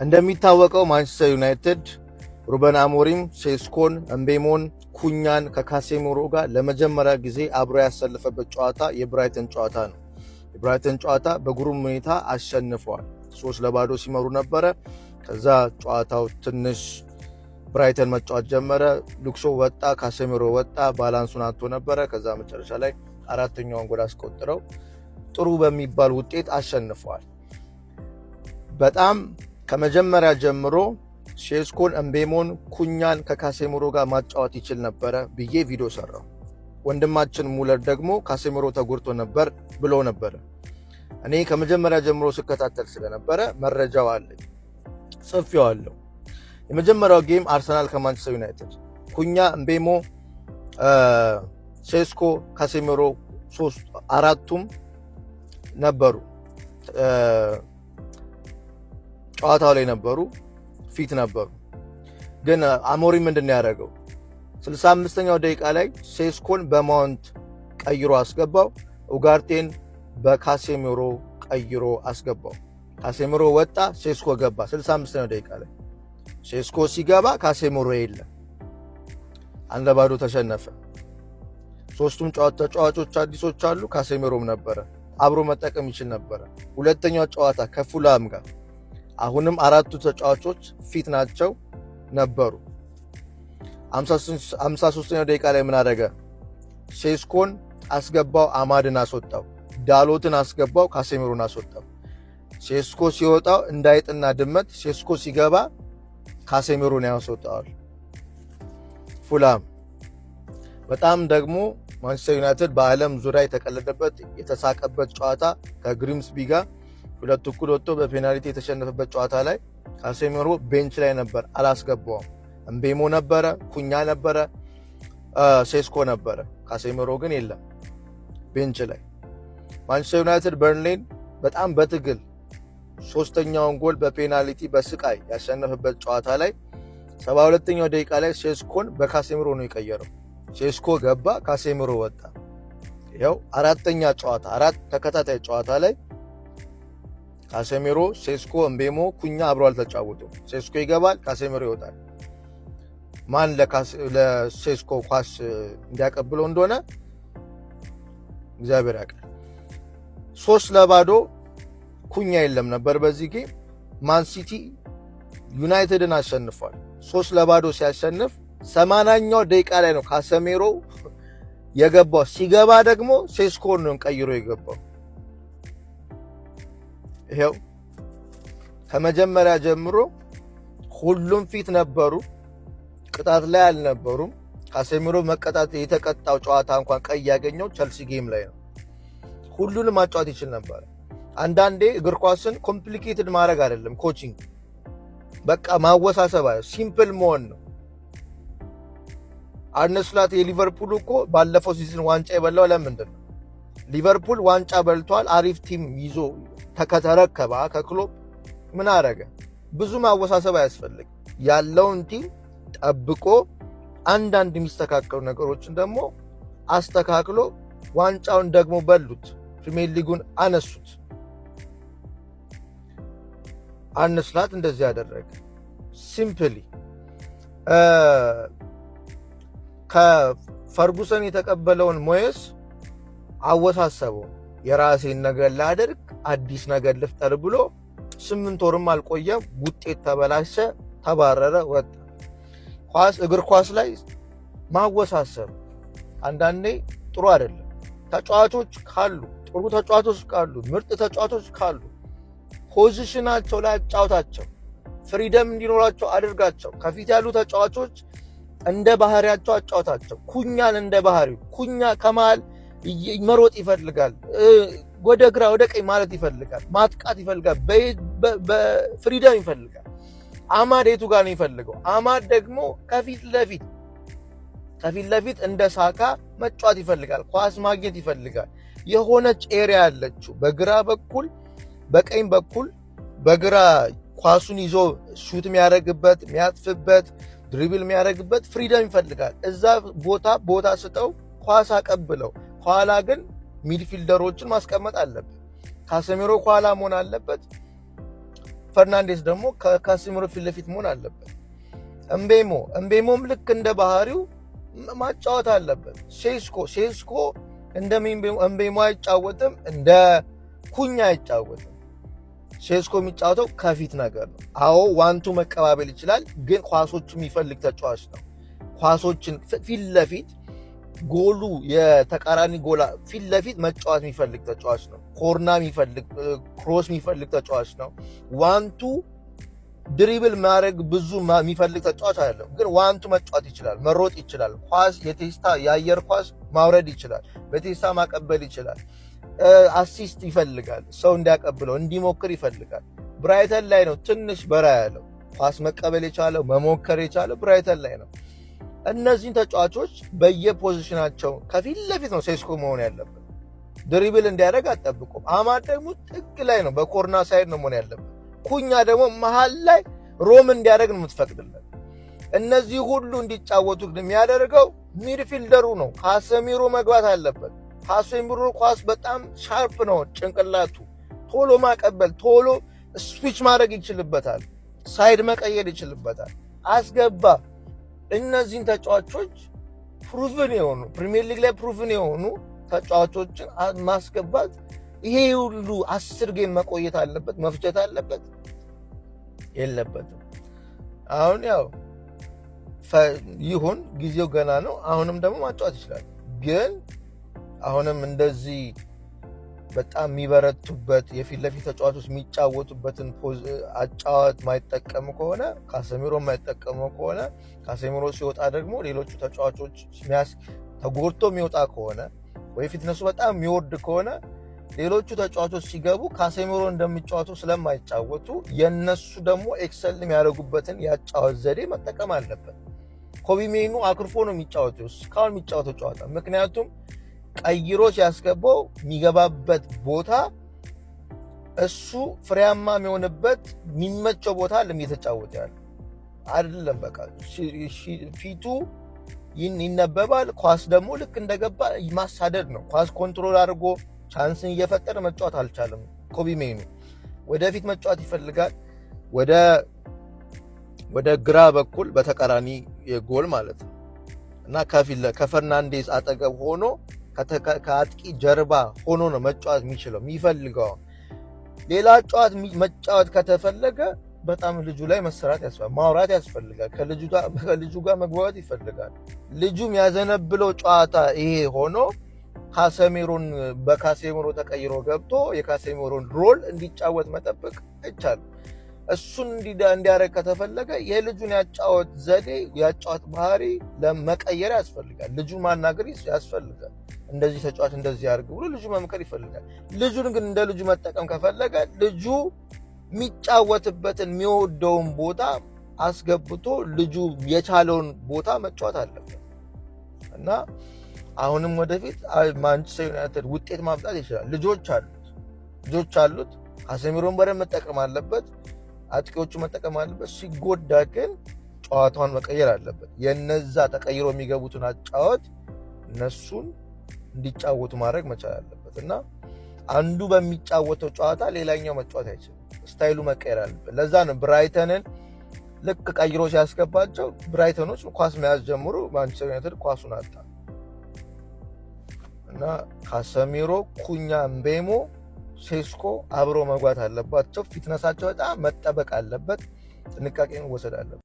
እንደሚታወቀው ማንቸስተር ዩናይትድ ሩበን አሞሪም ሴስኮን፣ እምቤሞን፣ ኩኛን ከካሴሚሮ ጋር ለመጀመሪያ ጊዜ አብሮ ያሰለፈበት ጨዋታ የብራይተን ጨዋታ ነው። የብራይተን ጨዋታ በግሩም ሁኔታ አሸንፈዋል። 3-0 ሲመሩ ነበረ። ከዛ ጨዋታው ትንሽ ብራይተን መጫወት ጀመረ። ሉክሾ ወጣ፣ ካሴሚሮ ወጣ፣ balance ኡን አጥቶ ነበረ። ከዛ መጨረሻ ላይ አራተኛውን ጎል አስቆጥረው ጥሩ በሚባል ውጤት አሸንፈዋል። በጣም ከመጀመሪያ ጀምሮ ሼስኮን፣ እምቤሞን፣ ኩኛን ከካሴሚሮ ጋር ማጫወት ይችል ነበረ ብዬ ቪዲዮ ሰራው። ወንድማችን ሙለር ደግሞ ካሴሚሮ ተጎድቶ ነበር ብሎ ነበረ። እኔ ከመጀመሪያ ጀምሮ ስከታተል ስለነበረ መረጃው አለኝ፣ ጽፌዋለሁ። የመጀመሪያው game አርሰናል ከማንቸስተር ዩናይትድ ኩኛ፣ እምቤሞ፣ ሴስኮ፣ ካሴሚሮ ሶስት አራቱም ነበሩ ጨዋታው ላይ ነበሩ፣ fit ነበሩ። ግን አሞሪም ምንድን ነው ያደረገው? 65ኛው ደቂቃ ላይ ሴስኮን በማውንት ቀይሮ አስገባው። ኡጋርቴን በካሴሚሮ ቀይሮ አስገባው። ካሴሚሮ ወጣ፣ ሴስኮ ገባ። 65ኛው ደቂቃ ላይ ሴስኮ ሲገባ ካሴሚሮ የለም። 1-0 ተሸነፈ። ሶስቱም ተጫዋቾች አዲሶች አሉ። ካሴሚሮም ነበረ፣ አብሮ መጠቀም ይችል ነበረ። ሁለተኛው ጨዋታ ከፉላም ጋር አሁንም አራቱ ተጫዋቾች fit ናቸው ነበሩ። 53ኛው ደቂቃ ላይ ምን አደረገ? ሴስኮን አስገባው፣ አማድን አስወጣው። ዳሎትን አስገባው፣ ካሴሚሮን አስወጣው። ሴስኮ ሲወጣው እንዳይጥና ድመት፣ ሴስኮ ሲገባ ካሴሚሮን ያስወጣዋል። ፉላም በጣም ደግሞ ማንቸስተር ዩናይትድ በዓለም ዙሪያ የተቀለደበት የተሳቀበት ጨዋታ ከግሪምስቢ ጋር 2-0 ወጥቶ በፔናልቲ የተሸነፈበት ጨዋታ ላይ ካሴሚሮ bench ላይ ነበር፣ አላስገባውም። እምቤሞ ነበረ፣ ኩኛ ነበረ፣ ሴስኮ ነበረ። ካሴሚሮ ግን የለም bench ላይ። ማንቸስተር ዩናይትድ በርንሌን በጣም በትግል ሶስተኛውን ጎል በፔናልቲ በስቃይ ያሸነፈበት ጨዋታ ላይ 72ኛው ደቂቃ ላይ ሴስኮን በካሴሚሮ ነው የቀየረው። ሴስኮ ገባ፣ ካሴሚሮ ወጣ። ይኸው አራተኛ ጨዋታ አራት ተከታታይ ጨዋታ ላይ ካሴሚሮ፣ ሴስኮ፣ እምቤሞ፣ ኩኛ አብሮ አልተጫወቱም። ሴስኮ ይገባል፣ ካሴሚሮ ይወጣል። ማን ለሴስኮ ኳስ እንዲያቀብለው እንደሆነ እግዚአብሔር ያውቃል። 3-0 ኩኛ የለም ነበር በዚህ game። ማን ሲቲ ዩናይትድን አሸንፏል። 3-0 ሲያሸንፍ 80ኛው ደቂቃ ላይ ነው ካሴሚሮ የገባው። ሲገባ ደግሞ ሴስኮን ነው ቀይሮ የገባው። ይሄው ከመጀመሪያ ጀምሮ ሁሉም fit ነበሩ፣ ቅጣት ላይ አልነበሩም። ካሴሚሮ መቀጣት የተቀጣው ጨዋታ እንኳን ቀይ ያገኘው ቸልሲ game ላይ ነው። ሁሉንም ማጫወት ይችል ነበር። አንዳንዴ እግር ኳስን complicated ማድረግ አይደለም coaching፣ በቃ ማወሳሰብ አይደለም፣ simple መሆን ነው። አርነ ስሎት የሊቨርፑል እኮ ባለፈው season ዋንጫ የበላው ለምንድን ነው? ሊቨርፑል ዋንጫ በልቷል። አሪፍ team ይዞ ተከተረከባ ከክሎፕ ምን አረገ? ብዙ ማወሳሰብ አያስፈልግም። ያለውን team ጠብቆ አንዳንድ የሚስተካከሉ ነገሮችን ደግሞ አስተካክሎ ዋንጫውን ደግሞ በሉት፣ ፕሪሚየር ሊጉን አነሱት። አርነ ስሎት እንደዚህ ያደረገ simply ከፈርጉሰን የተቀበለውን ሞየስ አወሳሰበው። የራሴን ነገር ላደርግ አዲስ ነገር ልፍጠር ብሎ 8 ወርም አልቆየም። ውጤት ተበላሸ፣ ተባረረ፣ ወጣ። ኳስ እግር ኳስ ላይ ማወሳሰብ አንዳንዴ ጥሩ አይደለም። ተጫዋቾች ካሉ ጥሩ ተጫዋቾች ካሉ ምርጥ ተጫዋቾች ካሉ position ኣቸው ላይ አጫውታቸው፣ freedom እንዲኖራቸው አድርጋቸው። ከፊት ያሉ ተጫዋቾች እንደ ባህሪያቸው አጫውታቸው። ኩኛን እንደ ባህሪው ኩኛ ከመሃል መሮጥ ይፈልጋል፣ ወደ ግራ ወደ ቀኝ ማለት ይፈልጋል፣ ማጥቃት ይፈልጋል፣ በ freedom ይፈልጋል። አማድ የቱ ጋር ነው ይፈልገው? አማድ ደግሞ ከፊት ለፊት እንደ ሳካ መጫወት ይፈልጋል፣ ኳስ ማግኘት ይፈልጋል። የሆነች area ያለችው በግራ በኩል በቀኝ በኩል በግራ ኳሱን ይዞ shoot የሚያደርግበት የሚያጥፍበት dribble የሚያደርግበት freedom ይፈልጋል። እዛ ቦታ ስጠው፣ ኳስ አቀብለው። ኋላ ግን midfielder ኦችን ማስቀመጥ አለበት። ካሴሚሮ ኋላ መሆን አለበት። ፈርናንዴስ ደግሞ ከካሴሚሮ ፊት ለፊት መሆን አለበት። እምቤሞም ልክ እንደ ባህሪው ማጫወት አለበት። ሴስኮ እንደ እምቤሞ አይጫወትም፣ እንደ ኩኛ አይጫወትም። ሴስኮ የሚጫወተው ከፊት ነገር ነው። አዎ one-two መቀባበል ይችላል፣ ግን ኳሶቹ የሚፈልግ ተጫዋች ነው። ኳሶችን ፊት ለፊት ጎሉ የተቃራኒ ጎላ ፊት ለፊት መጫወት የሚፈልግ ተጫዋች ነው። ኮርና የሚፈልግ፣ cross የሚፈልግ ተጫዋች ነው። One-two dribble ማድረግ ብዙ የሚፈልግ ተጫዋች አይደለም፣ ግን one-two መጫወት ይችላል፣ መሮጥ ይችላል። ኳስ የቴስታ የአየር ኳስ ማውረድ ይችላል፣ በቴስታ ማቀበል ይችላል። Assist ይፈልጋል፣ ሰው እንዲያቀብለው እንዲሞክር ይፈልጋል። ብራይተን ላይ ነው ትንሽ በራ ያለው፣ ኳስ መቀበል የቻለው፣ መሞከር የቻለው ብራይተን ላይ ነው። እነዚህን ተጫዋቾች በየ position ኣቸው ከፊት ለፊት ነው ሴስኮ መሆን ያለበት። Dribble እንዲያደርግ አትጠብቁም። አማድ ደግሞ ጥግ ላይ ነው፣ በ corner side ነው መሆን ያለበት። ኩኛ ደግሞ መሀል ላይ roam እንዲያደርግ ነው የምትፈቅድለት። እነዚህ ሁሉ እንዲጫወቱ ግን የሚያደርገው midfielder ኡ ነው። ካሰሚሮ መግባት አለበት። ካሴሚሮ ኳስ በጣም sharp ነው ጭንቅላቱ። ቶሎ ማቀበል፣ ቶሎ switch ማድረግ ይችልበታል። Side መቀየር ይችልበታል። አስገባ። እነዚህን ተጫዋቾች proven የሆኑ፣ ፕሪሚየር ሊግ ላይ proven የሆኑ ተጫዋቾችን ማስገባት፣ ይሄ ሁሉ 10 game መቆየት አለበት፣ መፍጀት አለበት? የለበትም። አሁን ያው ይሁን፣ ጊዜው ገና ነው። አሁንም ደግሞ ማጫወት ይችላል። ግን አሁንም እንደዚህ በጣም የሚበረቱበት፣ የፊት ለፊት ተጫዋቾች የሚጫወቱበትን አጫዋት ማይጠቀሙ ከሆነ፣ ካሰሚሮ የማይጠቀሙ ከሆነ፣ ካሴሚሮ ሲወጣ ደግሞ ሌሎቹ ተጫዋቾች ተጎድቶ የሚወጣ ከሆነ ወይ fitness ኡ በጣም የሚወርድ ከሆነ፣ ሌሎቹ ተጫዋቾች ሲገቡ ካሴሚሮ እንደሚጫወቱ ስለማይጫወቱ የነሱ ደግሞ excel የሚያደርጉበትን የአጫወት ዘዴ መጠቀም አለበት። ኮቢ ሜኑ አኩርፎ ነው የሚጫወተው እስካሁን የሚጫወተው ጨዋታ። ምክንያቱም ቀይሮ ሲያስገባው የሚገባበት ቦታ እሱ ፍሬያማ የሚሆንበት የሚመቸው ቦታ አለም እየተጫወተ ያለ አይደለም። በቃ ፊቱ ይነበባል። ኳስ ደግሞ ልክ እንደገባ ማሳደድ ነው። ኳስ control አድርጎ ቻንስን እየፈጠረ መጫወት አልቻለም። ኮቢ ሜኑ ወደፊት መጫወት ይፈልጋል። ወደ ግራ በኩል በተቃራኒ የጎል ማለት ነው እና ከፊት ከፈርናንዴዝ አጠገብ ሆኖ፣ ከአጥቂ ጀርባ ሆኖ ነው መጫወት የሚችለው፣ የሚፈልገው። ሌላ ጨዋት መጫወት ከተፈለገ በጣም ልጁ ላይ መሰራት ያስፈልጋል፣ ማውራት ያስፈልጋል፣ ከልጁ ጋር መግባባት ይፈልጋል። ልጁ የሚያዘነብለው ጨዋታ ይሄ ሆኖ ካሰሜሮን በካሴሜሮ ተቀይሮ ገብቶ የካሴሜሮን role እንዲጫወት መጠበቅ አይቻልም። እሱን እንዲያደርግ ከተፈለገ የልጁን ያጫወት ዘዴ፣ ያጫወት ባህሪ ለመቀየር ያስፈልጋል። ልጁን ማናገር ያስፈልጋል። እንደዚህ ተጫዋች፣ እንደዚህ አድርግ ብሎ ልጁ መምከር ይፈልጋል። ልጁን ግን እንደ ልጁ መጠቀም ከፈለገ ልጁ የሚጫወትበትን የሚወደውን ቦታ አስገብቶ ልጁ የቻለውን ቦታ መጫወት አለበት እና አሁንም ወደፊት ማንቸስተር ዩናይትድ ውጤት ማምጣት ይችላል። ልጆች አሉት፣ ልጆች አሉት። ካሴሚሮን በደንብ መጠቀም አለበት። አጥቂዎቹ መጠቀም አለበት። ሲጎዳ ግን ጨዋታውን መቀየር አለበት። የነዛ ተቀይሮ የሚገቡትን አጫወት እነሱን እንዲጫወቱ ማድረግ መቻል አለበት እና አንዱ በሚጫወተው ጨዋታ ሌላኛው መጫወት አይችልም። Style ኡ መቀየር አለበት። ለዛ ነው ብራይተንን ልክ ቀይሮ ሲያስገባቸው ብራይተኖች ኳስ መያዝ ጀምሩ፣ ማንቸስተር ዩናይትድ ኳሱን አጣ። እና ካሰሚሮ፣ ኩኛ፣ ምቤሞ፣ ሴስኮ አብሮ መግባት አለባቸው። Fitness ኣቸው በጣም መጠበቅ አለበት። ጥንቃቄ መወሰድ አለበት።